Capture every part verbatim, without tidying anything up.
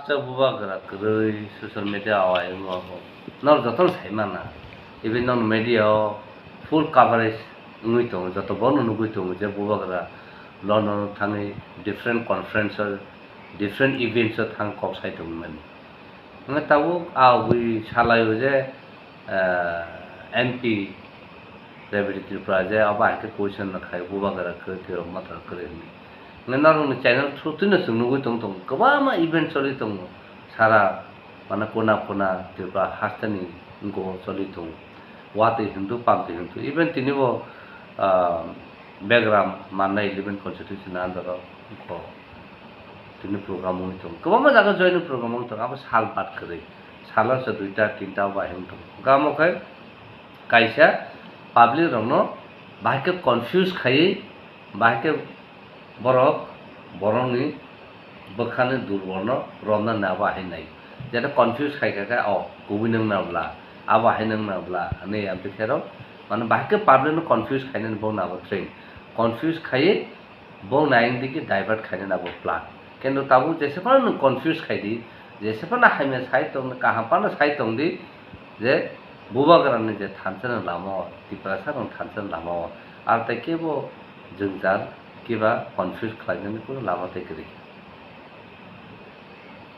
Chak bubagra kwrwi social media o ayung o norok jotono sai mana. Even non media o full coverage wngwi tongo, joto bono nugwi tongo je bubagra London o thangwi different conference o, different events o thang kok sai tongmani. Hwnwi tabuk a ugwi salaio je, ah, M P Rebati Tripura je abo hai khe question rok khai bubagra kwrwi, Tirok Mathar kwrwi hwnwi. Hwnwi norokni channel through twino chwng nugwi tong tongo, kwbangma event choli tongo, sara mane kona kona Tripura hasteni wngkho choli tongo. Watwi hwnthu, pamtwi hwnthu, even tinibo, ah, Begram Manna eleven constituency ni under o wngkho tini program wngwi tongo. Kwbangma jaga joining program wngwi tongo, abo sal bad kwrwi. Salo se duita, tinta bai wng tongo. Hwnkhe amo khe kaisa public rokno bahai khe confuse khaiwi, bahai khe borok borokni bwkhani durbolno romna nabo ahai nai. Jeta confuse khai kha khe, "O, kubui nwng na bla, abo ahai nwng na bla," hwnwi amtwi khe rok, mane, bahai khe public no confuse khainani bo nabo train. Confuse khaiwi bo nayang di ki divert khaina nabo plan. Kintu tabuk jese phano nwng confuse khai di, jese phano hamya sai tong, kaham phano sai tong di, je bubagrani je thansa ni lama o, Tiprasa rok thansa ni lama o, ar tai kebo jwngjal kiba confuse khlainani kuno lama tai kwrwi.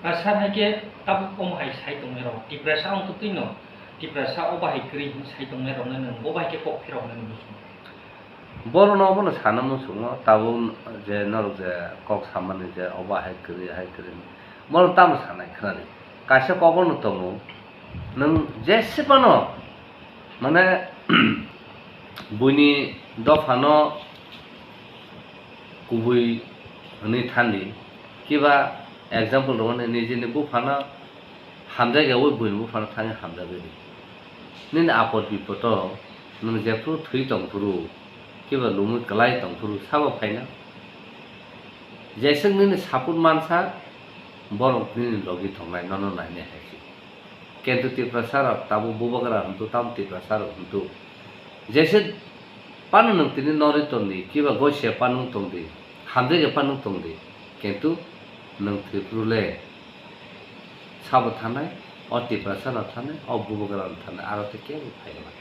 A sir, hai khe tabuk omo hai sai tongnai rok, Tiprasa wng twi no, Tiprasa o bahai kwrwi hwnwi sai tongnai rok no nwng bo bahai khe kok phirok nai muchung. Borokno obono sana muchungo, tabuk je norok je kok samani je obo hai kwrwi, hai kwrwi, borok tamo sanai khwnadi. Kaisa kok bono tongo, nwng jese phano, mane, buini dophano kubui hwnwi thani, kiba example rwmani nijini buphano hamjakya, ui buini buphano thangwi hamjagwi di. Nini apot bipodo nwng jephru thwi tongphuru, kiba lumui kwlai tongphuru, sabo phaina? Jeswk nini support mansa, borok nini logi tongnai, nono nainai hai se. Kintu Tiprasa rok tabuk bubagra hwntu, tabuk Tiprasa rok hwntu. Jeswk phano nwng tini norwi tongdi, kiba gosia phano wng tongdi, hamjakya phano wng tongdi, kintu nwng thwiphuru le sabo thanai, o Tiprasa rok thanai, o bubagra rok thanai, aro tei kebo phai rwna.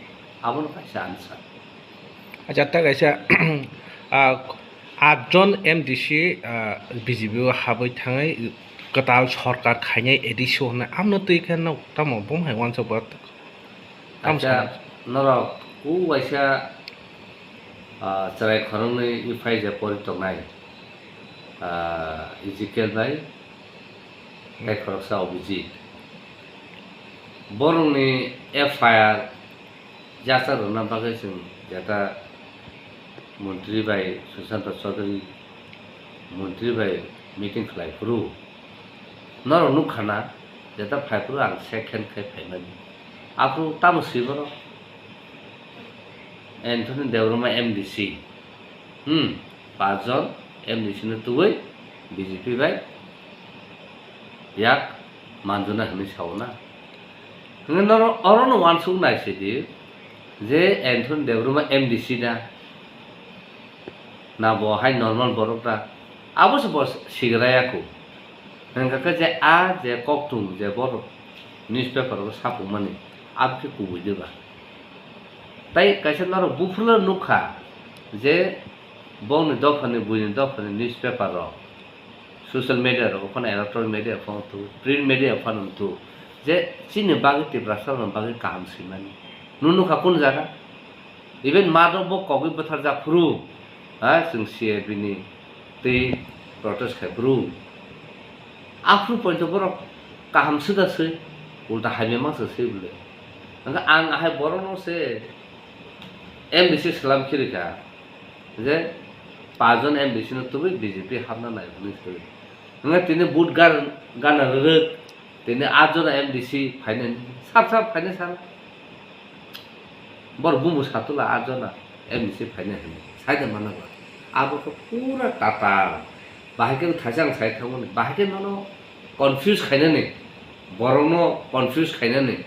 Abono kaisa answer. Acha, ta kaisa, ah, atjon M D C, ah, B J P o habwi thangwi kwtal sorkar khainai A D C o hwnwi, amno twi khe no tamo bum hai uansuk bo tamo Acha, sana? Norok ku waisa, ah, chwrai khoroknwi E F I R je pori tongnai, ah, Ezekiel bai, tei khoroksa Abhijit. Borokni F I R jasa rwna bagwi chwng jeta montri bai, Sushanta Chaudhary montri bai meeting khlai phuru norok nukha na, jeta phai phuru ang second khai phaimani. Aphuru tamo swi borok? Anthony Debbarma M D C. Hmm, pachjon M D C no tubui B J P bai yak manjuna hwnwi sao na. Hwnwi norok orono uansuk nai sidi je Anthony Debbarma M D C na, na bo hai normal borok da? Abo se bo sigra yaku. Hwnkha khe je a je kokthum je borok newspaper o sapungmani, abo khe kubui de ba? Tai kaisa norok buphuru nukha je bongni dophani, buini dophani newspaper rok, social media rok, ophano electronic media phano tu, print media phano tu, je chini bagwi Tiprasa rokni bagwi kaham swimani. Nung nukha kun jaga? Even madok bo kogwi bwtharjak phuru, ha, chwng C A B ni twi protest khai phuru. Aphuru poito borok kaham swda swi, ulta hamya mangsa swi bwle. Hwnkhe ang ahai borokno se M D C swlam khirika je pachjon M D C no tubui B J P hapna nai hwnwi swi. Hwnkhe tini vote gar-, gana rwrwk, tini atjona M D C phainani, sap sap phainai sal. Borok bumu satula atjona M D C phainai hwnwi saida mana ba. Abo khe pura tatal. Bahai khe thaisa ang sai thangmani. Bahai khe nono confuse khainani, borokno confuse khainani,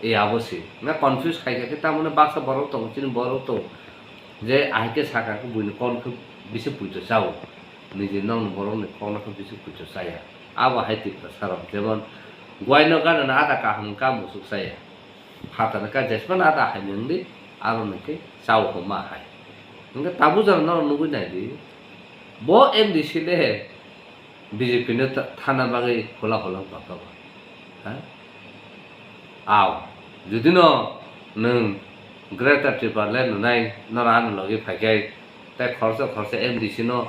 e abo se. Na confuse khai kha khe tamoni baksa borok tongo, chini borok tongo. Je ahai khe saka khe buini kon khe bisi puito chao. Niji nokni borokni kokno khe bisi puito chaya. Abo hai Tiprasa rok, jemon guaino ganano ada kaham wngkha musuk saya. Phatani ka jesmano ada hai wngdi, aro hwnkhe chao homa hai. Hwnkhe tabuk jora norok nugwi naidi, bo M D C le B J P no tha-, thana bagwi hola hola wng tongkha bo. Ha? Aw, judino nwng Greater Tipraland nwnai, norok ano logi phaikhai, tei khoroksa khoroksa M D C no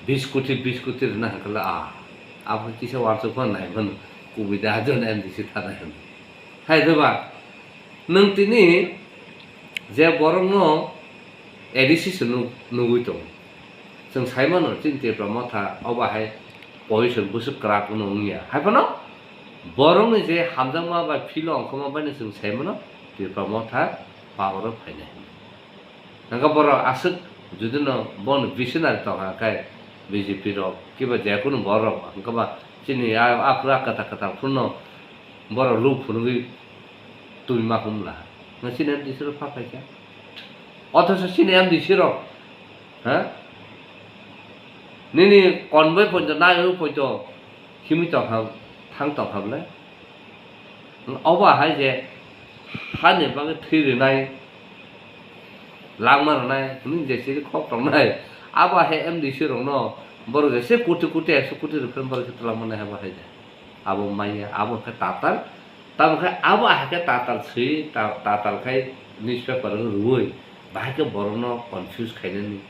bis koti, bis koti rwna hwnkhe le, ah, abo kisa uansuk phano nai mano, kubui da jon M D C thana hwnwi. Hai de ba, nwng tini je borokno A D C se nu-, nugwi tongo. Chwng sai mano, chini Tipra Motha obo hai position bwswk kwrak wngya. Hai phano borokni je hamjakma bai philo wngkhama bai no chwng sai mano, Tipra Motha power o phainai. Hwnkhe borok aswk judino bono visionary tongkha khe B J P rok kiba jekunu borok hwnkhe ba chini a, aphuru a kwtal kwtal phuru no borok luk phunugwi twi ma hum la. Nang chini M D C rok pha phaikha. Othocho chini M D C rok, ha? Nini convoy poito, naiwi poito himwi tongkha, thang tongkha bwle? Obo hai je hani bagwi thwi rwnai, langma rwnai, hwnwi je chini kok tongnai, abo hai M D C rokno borok jese koti koti, ekso koti rwphano borok se twlangmani abo hai je. Abo manya, abo khe tatal. Tamo khe abo hai khe tatal swi, ta-, tatal khai newspaper o rwui, bahai khe borokno confuse khainani.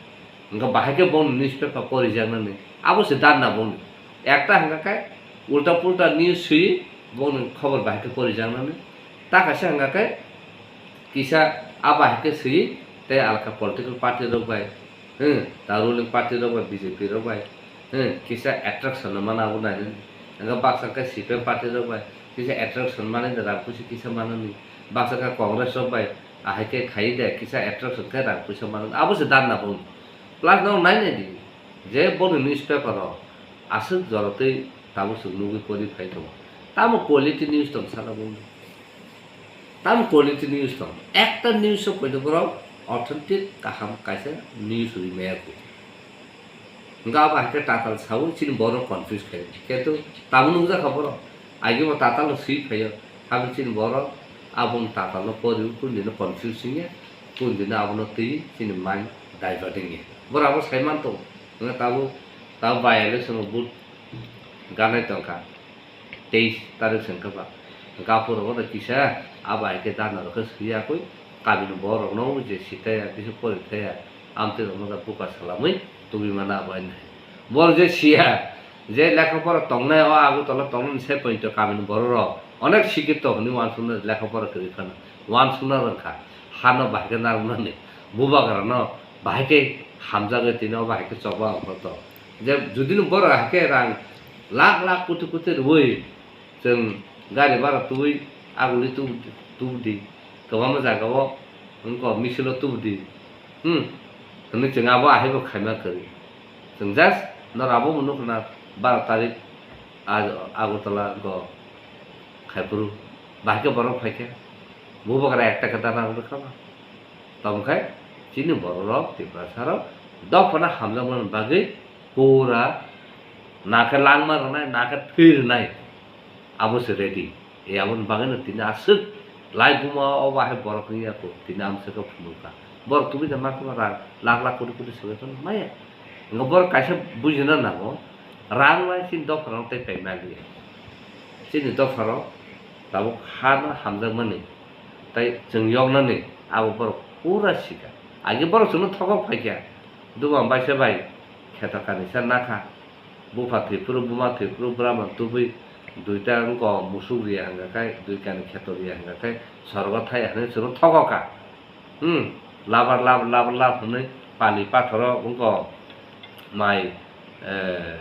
Hwnkhe bahai khe bono newspaper porijaknani. Abo se danda boni. Ekta hwnkha khe ulta pulta news swi, bono khobor bahai khe porijaknani. Ta kaisa hwnkha khe kisa abo hai khe swi, tei alka political party rok bai Hmm, ta ruling party rok bai B J P rok bai, hmm, kisa attraction no mana abo nai nini. Hwnkhe baksa khe C P M party rok bai kisa attraction manwi de rang puisa kisa manani. Baksa khe Congress rok bai ahai khe khai de kisa attraction khe rang puisa manani. Abo se danda bo. Plus no nai nai di je boni newspaper rok aswk jora twi tabuk swk nugwi pori phai tongo. Tamo quality news tong sala bo. Tam quality news tong. Ekta news o poito borok authentic kaham kaisa news ri maya kho. Hwnkhe abo hai khe tatal sawi chini borok confuse khai. Kintu tamo nukjakha borok. Agi bo tatal no swi phaio. Habini chini borok aboni tatal no pori kun dino confuse wngya. Kun dino abono twi chini mind divert wngya. Borok abo sai man tongo. Hwnkhe tabuk, tabuk by election o vote ganai tongkha. Teis tarik se wngkha ba. Gaphuru bono kisa abo hai khe dana rok khe swi ya kwi. Kamini borok no je sitaya kisa pori thaya. Amtwi rok no da buka salamwi tubui mana abo hai. Bor je siya je lekha pora tongnai o Agartala tongnani se poito kamini borok rok onek sikito hwnwi uansukna lekha pora kwrwi phano uansukna rwngkha. Hano bahai khe narwknani bubagra no bahai khe hamjagwi tini o bahai khe chobang photo. Je judino borok hai khe rang lakh lakh koti koti rwui chwng gari bhara tubui aguli tub-, tubudi, kwbangma jagao wngkha misilo tubudi, hmm, hwnwi chwng abo ahaibo khaima kwrwi. Chwng just norok abo bo nukna baro tarik Ag-, Agartala wngkha khaiphuru bahai khe borok phaikha bubagra ekta khe dana rwkha ba. Tamo khe chini borok rok Tiprasa rok dophano hamjakmani bagwi pura na khe langma rwnai, na khe thwi rwnai, abo se ready. E aboni bagwi no tini aswk lai buma o bahai borok wngya kho, tini amswk khe phunukha. Borok tubui da ma khe rang lakh lakh koti koti swbai phano maya. Hwnkhe borok kaisa bujina nango, rang bai chini dopha rok tei pai maliya. Chini dopha rok tabuk hano hamjakmani tei chwng yoknani abo borok pura sikha. Agi borok chwngno thokok phaikha. Duma baisa bai kheto kanisa nakha. Bupha thwiphuru, buma thwiphuru, brahman tubui duita wngkha musuk riya hwnkha khe, dui kani kheto riya hwnkha khe, sorgo thai hwnwi chwngno thokokha. Hmm, labar lab, labar lab hwnwi pali pathoro wngkha mai, eh,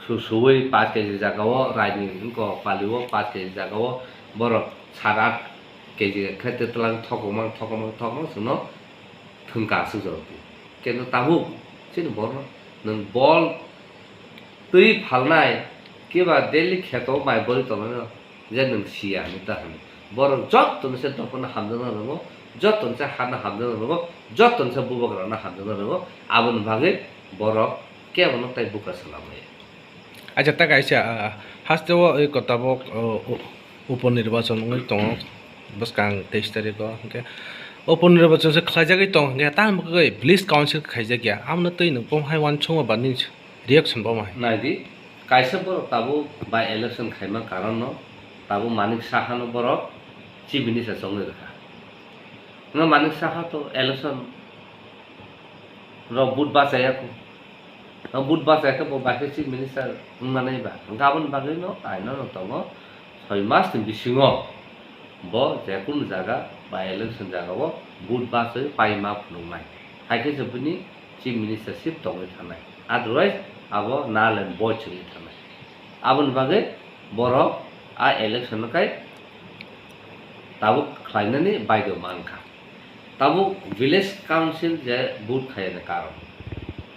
su-, suwi paanch K G jagao raini wngkha palio paanch K G jagao borok sat aat K G khe twlang thokokma, thokokma, thokokma chwngno thwngkha aswk jorok di. Kendo tabuk chini borno nwng bol twi phalnai kiba daily kheto mai bori tongmani je nwng siya hinwi ta hwnwi. Borok jottoni se dophano hamjakna rwngo, jottoni se hano hamjakna rwngo, jottoni se bubagrano hamjakna rwngo, aboni bagwi borok kebono tei buka swlamaya. Acha ta kaisa, ah, haste o oi ko tabok, oh, u-, upo nirbachon wngwi tongo bwskang teis tarikh o, hwnkhe upo nirbachon se khlaijagwi tong, hwnkhe tamo kwrwi village council khaijakya, amno twi nwng bo hai uansukma ba nini reaction bo ma hai? Naidi, kaisa borok tabuk by election khaima karon no tabuk Manik Saha no borok chief minister chongwi rwkha. Wngkha Manik Saha to election rok vote bachaya kho. Ang vote bachai khe bo bai khe chief minister wngmanai ba. Hwnkhe aboni bagwi no aino no tongo, soi mas ni bisingo bo je kunu jaga by election jaga o vote bachai pai ma phunuknai. Hai khe se bini chief ministership tongwi thangnai. Otherwise abo null and void wngwi thangnai. Aboni bagwi borok a election no kai tabuk khlainani baidyo mankha. Tabuk village council je vote khaiyani karon,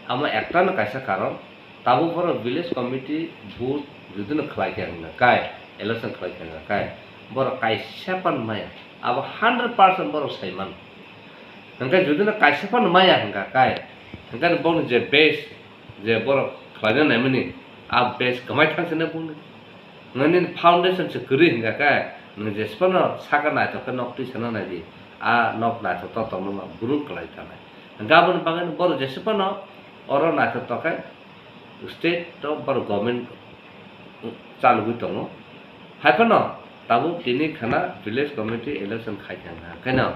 amo ektano kaisa karon, tabuk borok village committee vote judino khlaikha hwnka kai, election khlaikha hwnka kai, borok kaisa phano maya, abo hundred percent borok saimano. Hwnkhe judino kaisa phano maya hwnka kai, hwnkhe boni je base je borok khlaina naimani, a base kwmai thangsa na buni. Nini foundation se kwrwi hwnka khe, nwng jesphano saka naithok khe nok twi sana naidi, a nok naithok to tongma brum kwlai thanai. Hwnkhe aboni bagwi borok jesphano oro naithok tokhe state o borok government chalugwi tongo. Haiphano tabuk tini khana village committee election khai thangkha, hwnkhe no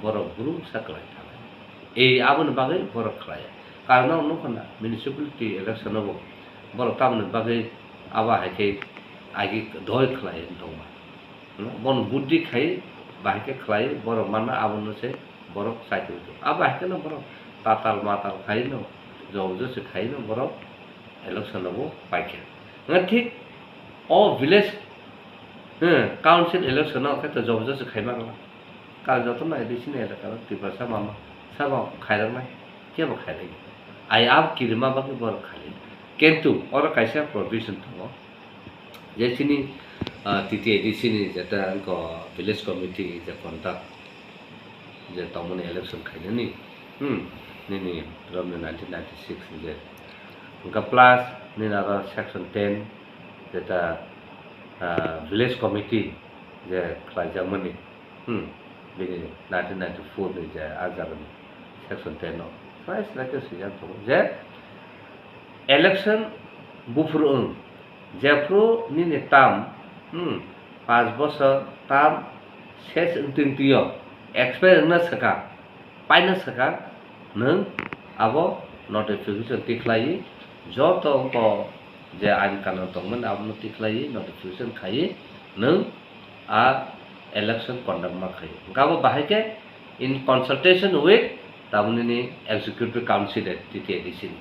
borok brum sa kwlai thanai. Ei aboni bagwi borok khlai. Karon ang nukha na municipality election o bo borok tamoni bagwi abo hai khe agi doi khlai wng tongma. Bono buddhi khai bahai khe khlai borok manna abono se borok chai tong tong. Abo hai kheno borok tatal matal khai no jobor josti khai no borok election o bo paikha. Hwnkhe thik o village, hmm, council election o khe to jobor josti khai ma. Karon jotono A D C ni elaka o Tiprasa mama sabo khairoknai, kebo khairokya. Ai abo kirima bagwi borok khairokya. Kintu oro kaisa provision tongo, je chini, ah, T T A D C ni jeta wngkha village committee je conduct je tongmani election khainani, hmm, nini romni nineteen ninety-six je. Wngkha plus nini aro section ten jeta, ah, village committee je khlaijakmani. Hmm, bini nineteen ninety-four ni je a jagani section ten no slai slai khe swijak tongo je election buphuru wng, jephru nini term, hmm, panch bosor term ses wngtwi wngtwio expire wngna swkang, paina swkang nwng abo notification tikhlaiwi joto wngkha je ain kanun tongmani abono tikhlaiwi notification khaiwi nwng a election conduct ma khaio. Hwnkhe abo bahai khe in consultation with tabukni ni executive council de T T A D C ni.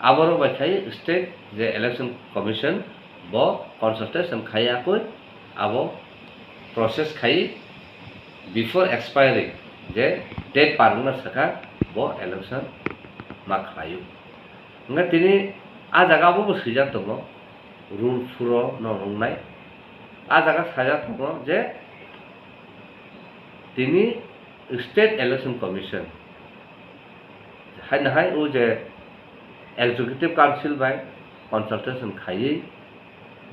Aborok bai khai state je election commission bo consultation khai yakwi abo process khai before expiring je date par wngna swkang bo election ma khlaio. Hwnkhe tini a jaga o bo swijak tongo, rule four o no wngnai. A jaga sajak tongo je tini State Election Commission haino hai o je Executive Council bai consultation khaiwi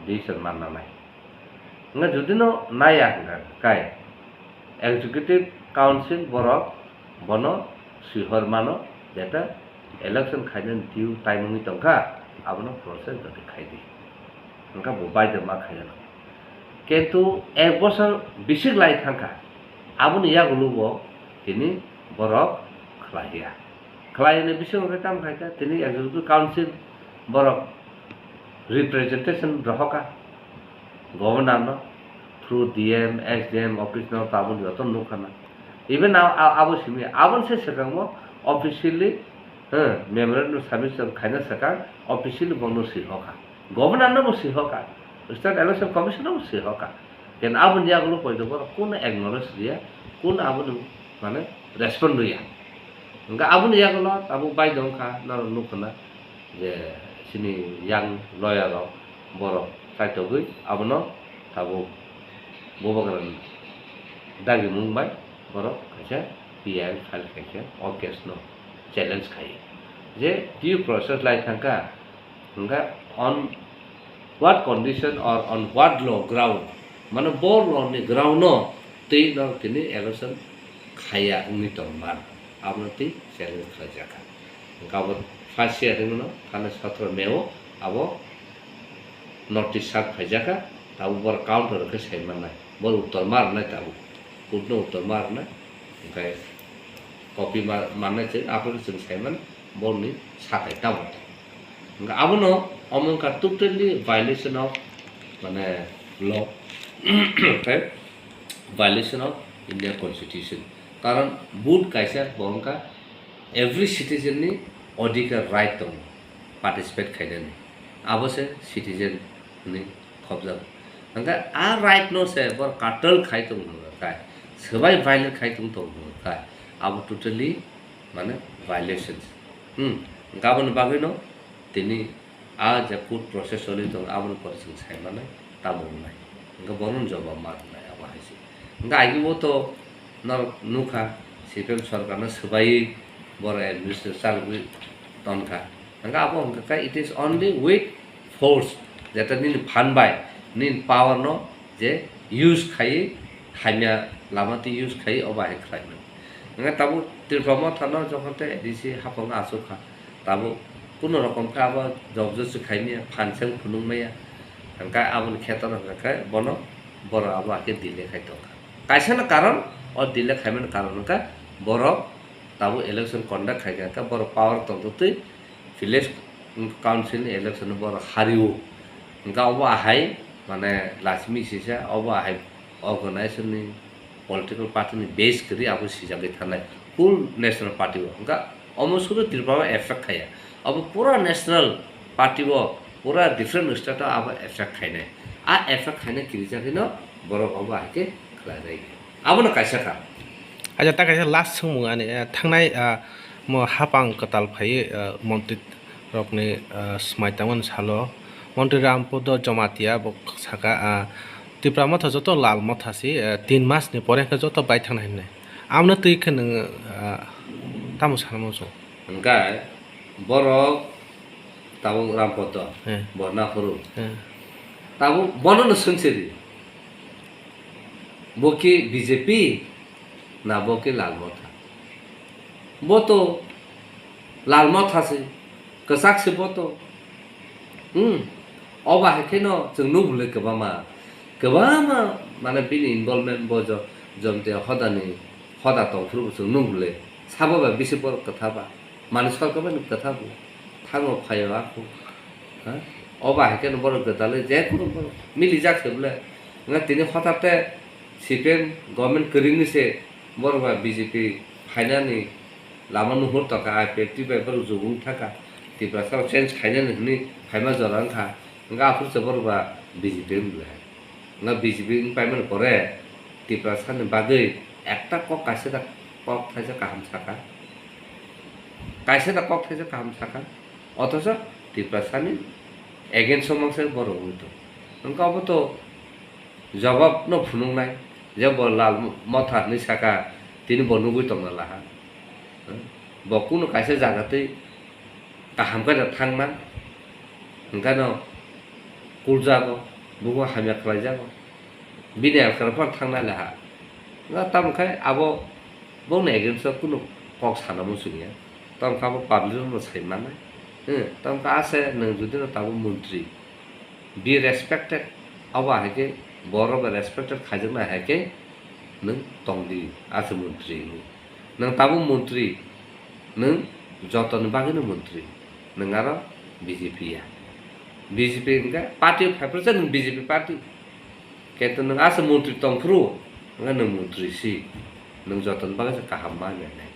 decision manna nai. Hwnkhe jodi no naiya hwnkha kai Executive Council borok bono swihor mano, jeta election khainani due time wngwi tongkha, abono process jodi khaidi. Hwnkha bo baidhyo ma khaiyano. Kintu ek bosor bisik lai thangkha, aboni yagulo bo tini borok khlaiya. Khlaini bisingo khe tamo khaikha, tini Executive Council borok representation rohorkha governor no through D M, S D M office no tabuk joto nukha na. Even a-, a-, abo simi, aboni se swkang bo officially, eh, memorandum submission khaina swkang officially bono swi hokha. Governor no bo swi hokha, State Election Commission no bo swi hokha. Ken aboni yagulo poito borok kunu acknowledge riya, kunu aboni mane respond riya. Hwnkhe aboni yagulo tabuk baidhyo wngkha, norok nukha na je chini yang lawyer rok borok chaitogwi abono tabuk Bubagra ni dagimung bai borok kaisa P I L file khaikha o case no challenge khai je due process lai thangkha. Hwnkhe on what condition or on what law ground, mane bo law ni ground no twi no tini election khaya wngwi tong man, abono twi challenge khlaijak kha. Hwnkhe abo first year rimano thani sotro May o abo notice serve khaijak kha, tabuk bor counter khe sai mannai, bor uttor ma rwnai tabuk, court no uttor ma rwnai, hwnkhe copy ma mannai chwng, aphuru chwng sai man borni sakai tamo. Hwnkhe abono omo wngkha totally violation of mane law, tei violation of Indian constitution. Karon vote kaisa bo wngkha every citizen ni odhikar, right tongo participate khainani, abo se citizen ni khobjak. Hwnkhe a right no se bor curtail khai tong hwnkha, swbai violate khai tong tong hwnkha, abo totally mane violations. Hmm, hwnkhe aboni bagwi no tini a je court process choli tongo, aboni pore chwng sai mannai, tamo wngnai. Hwnkhe bono jobab ma rwnai, abo hai se. Hwnkhe agi o to norok nukha, C P M sorkar no swbaiwi boro administration chalogwi tonkha. Hwnkhe abo hwnkhe khe it is only with force, jeta nini phan bai, nini power no je use khai, hamya lama twi use khai, obo hai khlai mano. Hwnkhe tabuk Tripura Motha no jokhon tei A D C haphang aswk kha, tabuk kuno rokom khe abo jobjotsi khai maya, phan se wng phunuk maya, hwnkhe aboni kheto no hwnkhe bono borok abo hakhe delay khai tongkha. Kaisa no karon, o delay khaimani karon hwnkhe borok tabuk election conduct khai kha, hwnkhe borok power tongtwtwi village council ni election no borok hario. Hwnkhe obo ahai mane Lakshmi sisa, obo ahai organization ni political party ni base kwrwi abo sijagwi thanai whole national party o. Hwnkhe omo sudu Tripura o effect khaya, abo pura national party o, pura different state o abo effect khainai. A effect khainai kirijagwino borok obo hai khe khlai rai. Abono kaisa kha. Acha, ta kaisa last swngmung ani, eh, thangnai, ah, mo hapang kwtal phaiwi, ah, montri rokni, ah, swmai tangmani salo montri Rampodo Jomatia bo saka, ah, Tipra Motha joto Lal Motha si, ah, tin mas ni pore khe joto bai thangna hinwi. Amno twi khe nwng, ah, tamo sana muchung? Hwnkhe borok tabuk Rampodo, eh, bo naphuru. Eh. Tabuk bono no swngchari. Bo khe B J P na bo khe Lal Motha? Bo to Lal Motha se, kwchak se bo to. Hmm. Obo hai kheno chwng nukbwlwi kwbangma, kwbangma mane bini involvement bo jo-, Jomtia hodani hoda tongphuru bo chwng nukbwlwi. Sabo ba bisi borok kwtha ba. Mani sorkar bai no kwtha bo thango phaio ako. Ha? Obo hai khe no borok gwdalwi je kunu borok milijak se bwle. Wngkha tini hothatte C P M government kwrwngni se borok ba B J P phainani lama nuhur tongkha, I P F T bai borok jubung thangkha. Tiprasa rok change khainani hwnwi phaima jora wngkha. Wngkha aphuru se borok ba B J P wng bwle. Wngkha B J P wng paimani pore Tiprasani bagwi ekta kok kaisa da kok thaisa kaham saka. Kaisa da kok thaisa kaham saka. Othocho Tiprasani against o mangsa borok wngwi tongo. Wngkha obo to jawab no phunuknai je bo Lal Motha hinwi saka, tini bo nugwi tongna laha. Bo kunu kaisa jaga twi kaham khe da thangna, hwnkhe no kuljago, bubo hamya khlaijago, bini elkar phano thangna le ha. Nga tamo khe abo bongni against o kunu kok sana muchung ya, tamo khe abo public rokno sai mannai. Hwnkhe tamo khe ase nwng jodi no tabuk montri, be respected, abo hai khe borok bai respected khaijaknai hai khe nwng tongdi, ase montri hinwi. Nwng tabuk montri, nwng jotoni bagwino montri, nwng aro B J P ya. B J P hwnkhe party o phaiphuru se nwng B J P party. Kintu nwng ase montri tongphuru, hwnkhe nwng montri si, nwng jotoni bagwi se kaham ma nai nai.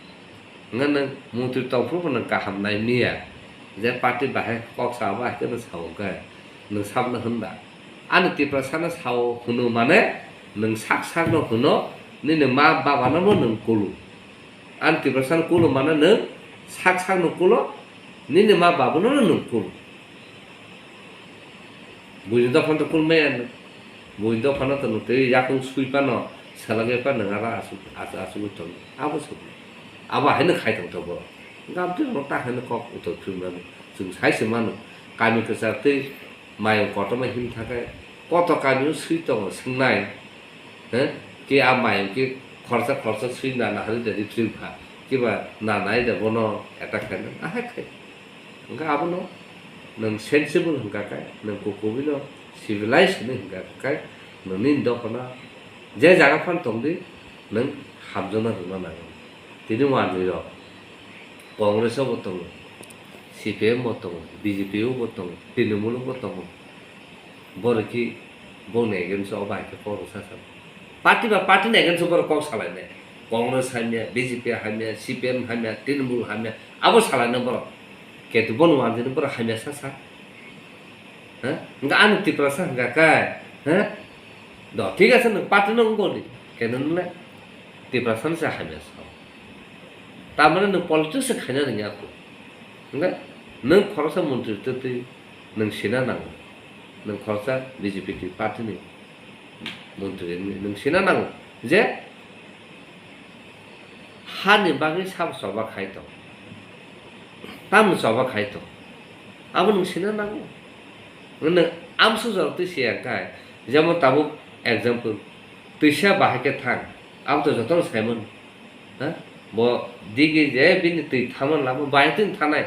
Hwnkhe nwng montri tongphuru bo nwng kaham nai miya, je party bahai kok sa abo hai kheno sa hwnkhe nwng sabno hwnba. Ani Tiprasano sao hwno mane nwng sak sakno hwno, nini ma babano bo nwng kulu. Ani Tiprasano kulu mane nwng sak sakno kulo, nini ma babano no nwng kulu. Buini dophano to kul maya nwng. Buini dophano to nwng tei yakung sui phano selagwi phano nwng aro asuk, asuk, asugwi tongo. Abo se abo haino khai tongthok borok. Gabjwk rok ta haino kok utok phimani. Chwng sai se mano. Kami kwchar tei Mayung kotorma him thangkhe koto kamio swi tongo swngnai, he? Ke a mayung ke khorsa khorsa swi nana hari da ripswi kha, kiba nanai da bono attack khaina, ahai khai. Hwnkhe abono nwng sensible hwnkha khe, nwng kukubino civilized hinwi hwnkha khe, nini dophano je jaga phano tongdi, nwng hamjakna rwna nango. Tini wanjwi rok Congress o bo tongo, C P M bo tongo, B J P o bo tongo, Trinamool o bo tongo. Borok ki boni against o bai khe kok rwsa sa. Party ba party ni against o borok kok salainai. Congress hamya, B J P hamya, C P M hamya, Trinamool hamya, abo salainai borok. Ketu bono wanjini borok hamya sa sa. Ha? Hwnkhe ani Tiprasa hwnkha khe, ha? Do, thik ase, nwng party no wngkha di. Keno nwngle Tiprasa no se hamya sa. Tamani nwng politics se khaina rwngya kho. Hwnkhe nwng khoroksa montri twtwi nwng sina nango. Nwng khoroksa B J P party ni montri wngwi nwng sina nango je hani bagwi sabo choba khai tong, tamni choba khai tong, abo nwng sina nango. Nwng amsuk jora twi siya khai, jemon tabuk example, twisa bahai khe thang, abo to jotono saimano. Ha? Bo digi je bini twi thaman lama bai twi thanai.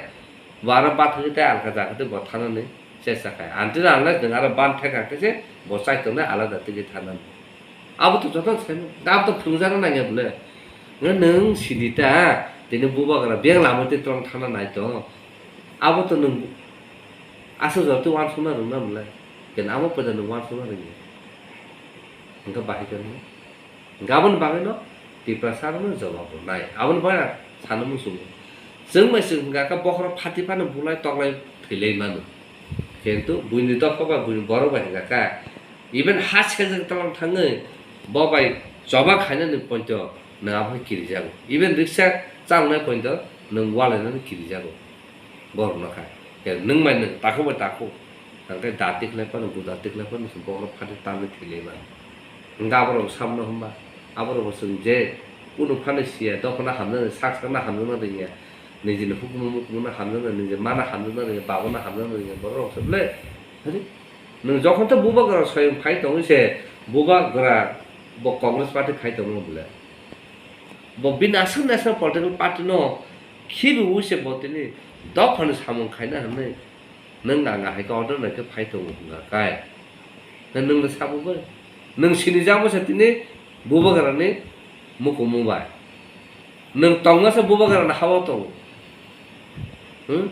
Bo aro bathagwi tei alka jaga tei bo thanani chesta khai. Until unless nwng aro ban thekha khe se bo chaitongnai alada tigi thanani. Abo to joto sai, abo to phunukjakna nangya bole. Nwng sidi ta, tini bubagra beng lama twi tong thana nai to. Abo to nwng aswk jora twi uansukna rwngna bole. Keno amo poida nwng uansukna rwngya. Hwnkhe bahai khe nwng. Gabon bagwino Tiprasa rokno jawab rwnai. Aboni bagwi ang sana muchungo. Chwng bai chwng hwnkha khe bokhorok phati phano bulai toklai thwilai mano. Kintu buini dopha bai buini borok bai hwnkha khe even ha sejak tolong thangwi bo bai choba khainani poito nwng abo kirijago. Even riksa chalnai poito nwng walainani kirijago. Borok no kha. Ke nwng bai nwng takhuk bai takhuk. Hwnkhe da tikhlai phano, guda tikhlai phano se bokhorok phati tamni thwilai mano. Hwnkhe aborok samno hwnba, aborok bo chwng je kunu phano siya, dophano hamjaknai, sak sakno hamjakna rwngya, nijini hukumu mukumu no hamjaknai, niji mano hamjakna rwngya, baba no hamjakna rwngya, borok rok se bole. Hari, nwng jokhon tei bubagra soyong phai tongwi se, bubagra bo Congress party khai tongo bole. Bo bini aswk national political party no khibiwi se bo tini dophani samung khaina hwnwi nwng nang ahai khe order nai khe phai tongo hwnka kai. Na nwng le sabo bai? Nwng sinijak bo se tini bubagrani mukumu bai. Nwng tongma se bubagrani hao tongo. Hmm?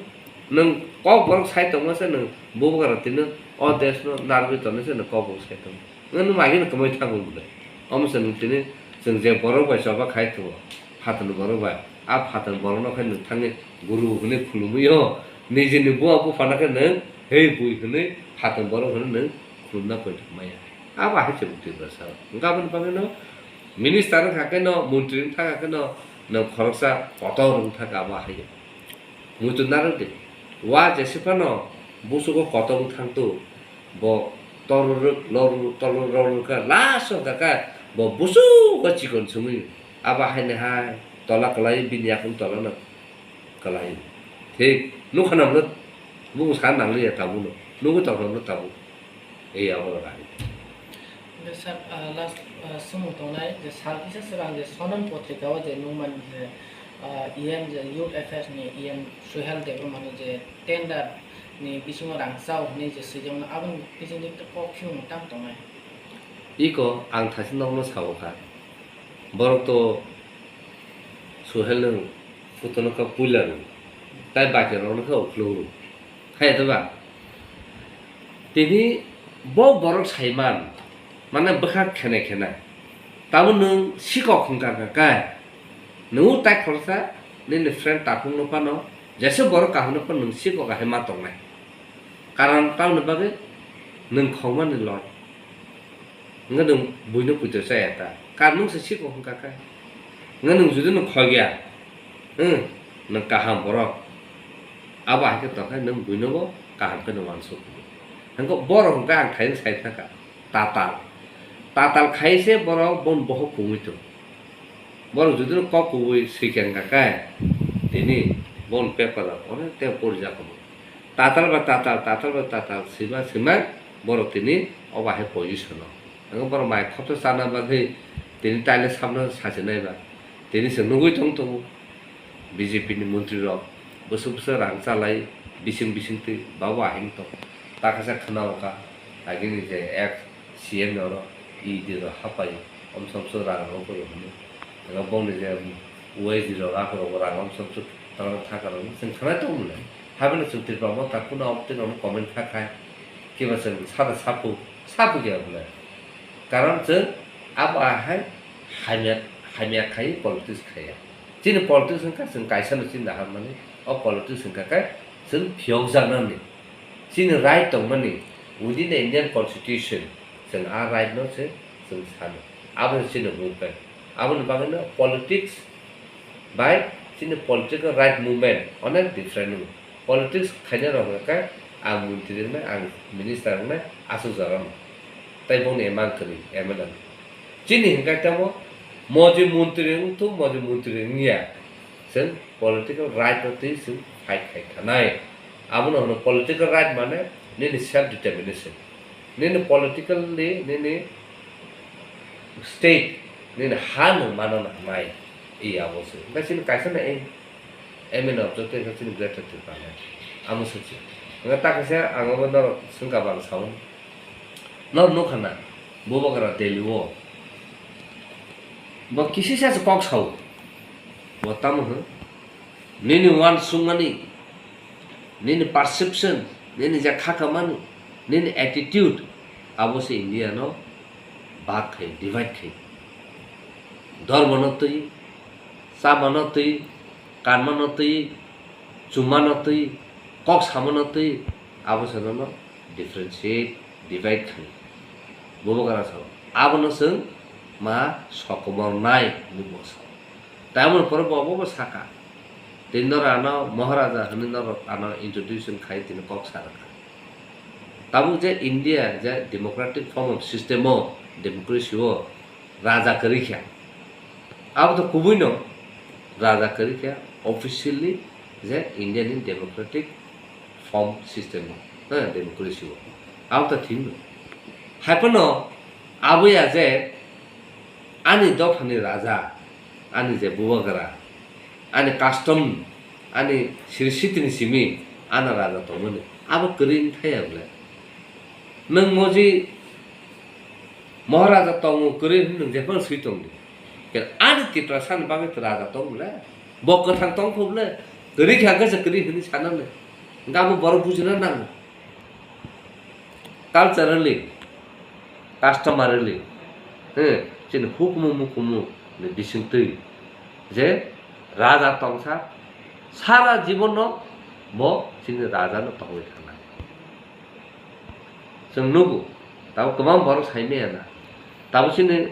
Nwng kok borok sai tongma se nwng bubagra tini o desh no narwgwi tongnai se nwng kok borok sai tongo. Nwng magini kwmai thango bwle. Omo se nwng tini chwng je borok bai choba khai tongo, phatarni borok bai. A phatarni borokno khai nwng thangwi guru hwnwi khulumwi o. Nijini buma buphano khe nwng hei bui hwnwi phatarni borok hwnwi nwng khulumna poito maya. Abo hai se bwtwi bwsa. Hwnkhe aboni bagwino minister wngkha khe no, montri wngkha khe no, nwng khoroksa kotor wngkha khe abo hai. Muitu narwk di. Wa jesi phano busugo kotor wng thang tu, bo torurwk, lorurwk, torurwk, rorurwk kha, last o kha kha bo busugo chikon sumui. Abo haini hai tola kwlai bini yakung tola no kwlai. Thik, nukha nang no, bung sa nang liya tabuk no. Nugwi tong no tabuk. Ei abo no hai. Hwnkhe sir, ah, last, ah, swngmung tongnai je sal kisa swkang je Sonam Potrika o je nukmani je, ah, E M je Youth Affairs ni E M Suhel Debbarma no je tender ni bisingo rang chao hwnwi je swijak no aboni bisingtwi kok phiyokno tang tongnai. Iko ang thaisa nokno sao kha. Borok to Suhel nwng phuto no kha puila rw. Tai baki rok no kha ukhulung rw. Hai to ba? Tini bo borok saiman, mane bwkha khene khene. Tamo nwng sikok hwnkha kha kai. Nwng tai khoroksa nini friend takhuk no phano, jesa borok kaham no phano nwng sikok hai ma tongnai. Karon tamoni bagwi nwng khokmani lord. Hwnkhe nwng buino puito chaya ta. Kar nwng se sikok hwnkha kha. Hwnkhe nwng jodi nwng khokya, hmm, nwng kaham borok. Abo hai khe tongkha nwng buino bo kaham khe nwng uansuk. Hwnkhe borok hwnkhe ang thaino sai thangkha. Tatal. Tatal khai se borok bon bohok kumui tong. Borok jodi nwng kok kubui swikha hwnkha khe, tini bon paper rok onek te porjak omo. Tatal ba tatal, tatal ba tatal, sima sima borok tini obo hai position o. Ang borok mai khopsa chana bagwi tini taile sabno sasinai ba. Tini se nugwi tong tongo B J P ni montri rok bwswk bwswk rang chalai bising bising twi babo ahing tong. Takasa khna oka agini je ex C M oro E D rok hapai omsom so rang rok hwnwi. Oro bongni je Y G rok akhoro rang omsom so rang thaka rok chwng khanai tong mwnai. Habino chwng Tripura motha kuno obtwi rokno comment kha khai. Kiba chwng sada sapu, sapu ya bwle. Karon chwng abo ahai hamya, hamya khai politics khaiya. Chini politics wngkha chwng kaisa no chini naharmani, o politics wngkha khe chwng phiyokjaknani. Chini right tongmani within the Indian Constitution, chwng a right no se chwng sano. Abo se chini movement. Aboni bagwino politics bai chini political right movement onek different wngo. Politics khaina rok hwnkhe ang montri wngnai, ang minister wngnai, aswk jora no. Tai bongni emang kwrwi, M L A no. Chini hwnkhe tamo moji montri wngthu, moji montri wngya. Chwng political right no twi chwng fight khai thanai. Abono hwno political right mane nini self determination. Nini politically nini state nini ha nwng mana nangnai. I abo se. Hwnkhe chini kaisa na aim, aim in objective khe chini greater Tipraland. Amo se se. Hwnkhe ta kaisa ang obo norok swngkha bang sao. Norok nukha na, Bubagra Delhi o. Bo kisisa se kok sao. Bo tamo hwn? Nini uansukmani, nini perception, nini je khakamani, nini attitude, abo se India no bhag khai, divide khai. Dhormo no twi, chama no twi, kanma no twi, chuma no twi, kok sama no twi, abo se nono differentiate, divide khai. Bubagra sao. Abono chwng ma sokomor nai hinwi bo sao. Tamoni pore bo obo bo saka. Tei norok ano Maharaja hinwi norok ano introduction khai tini kok sa rwkha. Tabuk je India je democratic form of system o, democracy o raja kwrwi kha. Abo to kubui no raja kwrwi kha, officially je India ni democratic form system o, ha, democracy o. Abo to thik no. Hai phano abo ya je ani dophani raja, ani je bubagra, ani custom, ani siri sitini simi ana raja tongmani. Abo kwrwi wng thaya bwle. Nwng moji Maharaja tongo kwrwi hwnwi nwng jephano swi tongdi. Khe ani Tiprasani bagwi raja tong bwle? Bo kwthang tong kho bwle? Kwrwi khe hwnkhe se kwrwi hwnwi sanani. Hwnkhe abo borok bujina nango. Culturally, customarily, he, chini hukumu mukumu ni bisingtwi je raja tongsa sara jibono bo chini raja no tongwi thangnai. Chwng nugo, tabuk kwbang borok sai maya na. Tabuk chini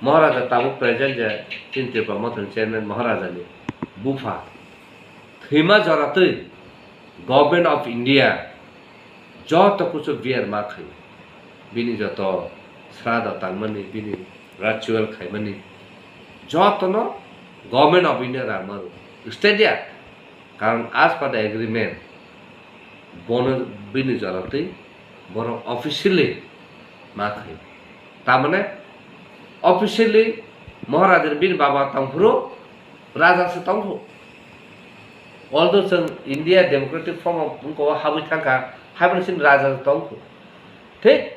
Maharaja tabuk present je chini Tripura Mothani chairman Maharaja ni bupha thwima jora twi Government of India joto kuchuk bear ma khaio. Bini joto srado tangmani, bini ritual khaimani jotono Government of India rang ma rw. State ya, karon as per the agreement, bono bini jora twi borok officially ma khaio. Tamane officially Maharaja ni bini baba tongphuru raja se tongkhu. Although chwng India democratic form of wngkha o habwi thangkha, haibano chini raja se tongkhu. Thik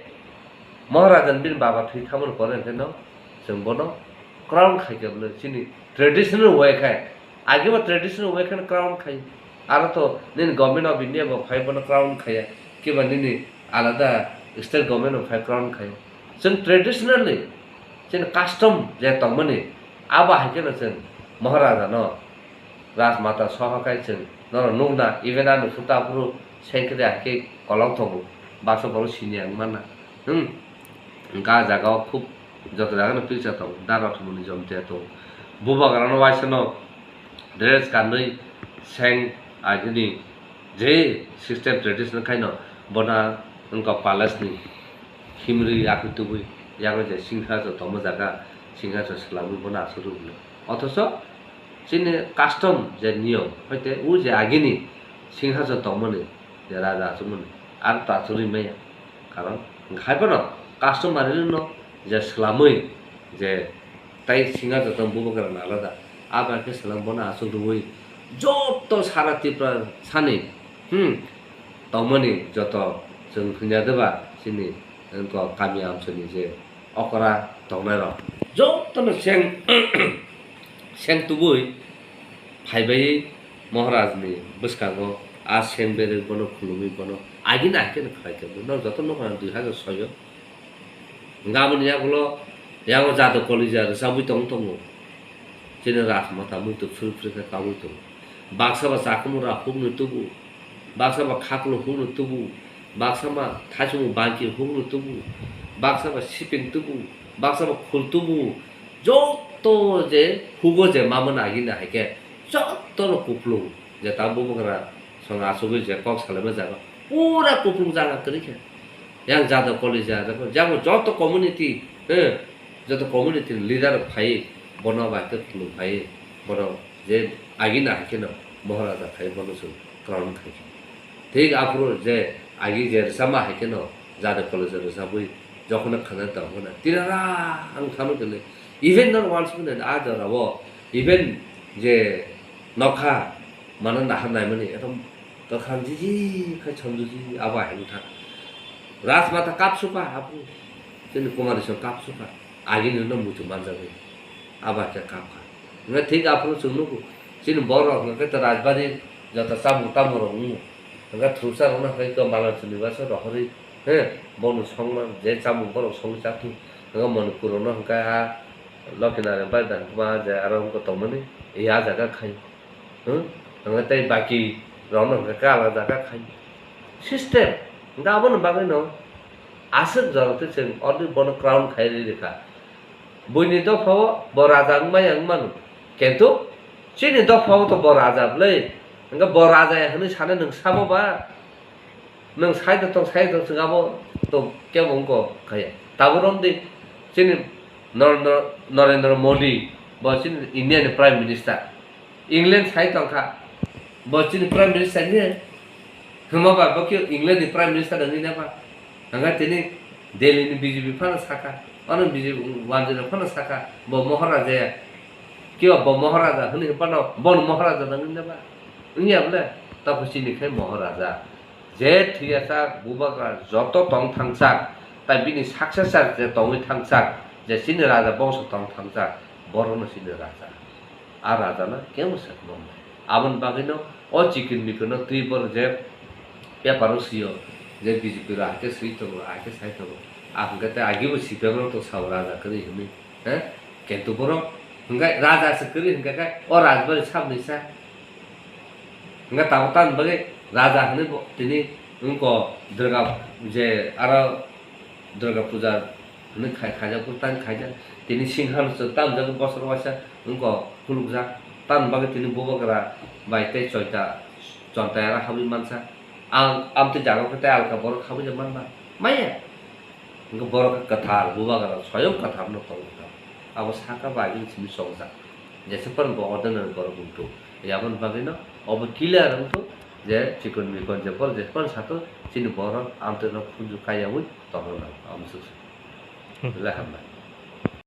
Maharaja ni bini baba thwi thangmani pore hwnkhe no chwng bono crown khaikha bwle chini traditional way khai. Agebo traditional way kheno crown khai. Aro to nini Government of India bo phai bono crown khaiya. Kiba nini alada state government bo phai crown khai. Chwng traditionally chini custom je tongmani abo hai kheno chwng Maharaja no Rajmata soho khai chwng nono nukna even ani phuta phuru sengkhe de hai khe kolok tongo. Baksa borok siniya wng manna. Hmm. Hwnkhe ah jagao khub joto jagano picture tongo, dara thumuni jomtia tongo. Bubagra no waisa no dress kanwi seng agini je system traditional khaino bona wngkha palace ni himri akwi tubui yago je singhason tongma jaga singhason swlamwi bono aswk rwgwlwi. Othocho chini custom je niyom hoite o je agini singhason tongmani je raja aswkmani, ar ta aswk rimaya. Karon haiphano customary law no je swlamwi je tai singa joto bubagra nalada, abo khe swlam bono aswk rwui joto sara Tripura sani, hmm, tongmani joto chwng hwnya deba chini wngkha kami amchoni je okra tongnairok jotono seng, seng tubui phaibai Maharajni bwskango a seng berwi bono khulumwi bono agini ahikhe no khlai khe no joto nukha dui hazar soi o. Hwnkhe aboni yagulo yango jado kolija rwchabwi tong tongo. Chini rajmata muitu phwrwk phwrwk khe kabui tongo. Baksa ba chakhumura hukni tubu, baksa ba khaklo hukni tubu, baksa ba thaichungo bangki hukni tubu, baksa ba siping tubu, baksa ba khul tubu, joto je hugo je mamani agini hai khe jotono kuplung je ta bubagra song achugwi je kok salaima jaga pura kuplung jaga kwrwi khe. Yang jado kolija, jabo joto community, eh, joto community ni leader phai, bono bai khe khulum phai, bono je agini hai kheno Maharaja khai bono chwng crown khai khe. Thik aphuru je agi je rwchapma hai kheno jado kolija rwchapwi jokhno khana tong khna tirara ang thano kele even non once minute a jora o even je nokha mano nahar naimani ekdom Kwkhwrang jiji khai chomjuji abo hai wngkha. Rajmata kapsukha aphuru. Chini Kumari song kapsukha. Agini no muitu manjagwi. Abo hai khe kapkha. Hwnkhe thik aphuru chwng nugo. Chini borok hwnkhe to rajbari joto chamung tamung rok wngo. Hwnkhe thuruksa rokno hwnkhe to Malarchuni baso rohorwi. He, bono songma je chamung borok songwi chathung. Hwnkhe Manipur rokno hwnkhe a Lokhinarayana bai da hwnkhe ma je aro wngkha tongmani. Ya jaga khai. Hmm? Hwnkhe tei baki rokno hwnkhe khe alada khe khai. System. Hwnkhe aboni bagwino aswk jora tei chwng already bono crown khai rwi rwkha. Buini dophao bo raja wngmaya wngmano. Kintu chini dophao to bo raja bwle. Hwnkhe bo raja ya hwnwi sanai nwng sabo ba? Nwng side o tong, side o tong, chwng abo to kebo wngkha khe. Tabuk romdi chini Narendra, Narendra Modi, bo chini India ni Prime Minister. England sai tongkha. Bo chini Prime Minister ni hwnba ba, bo khe England ni Prime Minister wngwi nai ba. Hwnba tini Delhi ni B J P phano sakha. Ano B J P wanjwi phano sakha. Bo Maharaja ya. Kiba bo Maharaja hwnwi phano bono Maharaja wngwi nai ba. Wngya bole? Tabo chini khai Maharaja. Je thwiya sak bubagra joto tong thangsak, tai bini successor je tongwi thangsak, je chini raja bongso tong thangsak, borokno chini raja. A rajano kemo se kwbangma. Aboni bagwino o chikon mikonno twi borok je paper o sio, je B J P rok ahai khe swi tongo, ahai khe sai tongo. A hwnkhe tei agibo C P M rok to sao raja kwrwi hwnwi. He? Kintu borok hwnkhe raja se kwrwi hwnkhe khe o rajbari sabni sa. Hwnkhe tabuk tamni bagwi raja hwnwi bo tini wngkha Durga je aro Durga puja hwnwi khai-, khaijak, tang khaijak. Tini singha no chwng tamjak bosor waisa wngkha khulukjak. Tamni bagwi tini bubagra bai tei choita, chontai aro habwi mansa. Ang amtwi jaga khe tei alka borok habwi manba? Maya. Hwnkhe borok khe kwthar, bubagra swayam kwthar no tongkha. Abo sakha bai simi chongjak. Jesa phano bo ordinary borok wngthok. Aboni bagwino obo clear wngthok je chikon mikon je borok jesa phano sathok chini borok amtwino khunju kaiyaui tongna nango. Amo swk swk. Belai hambai.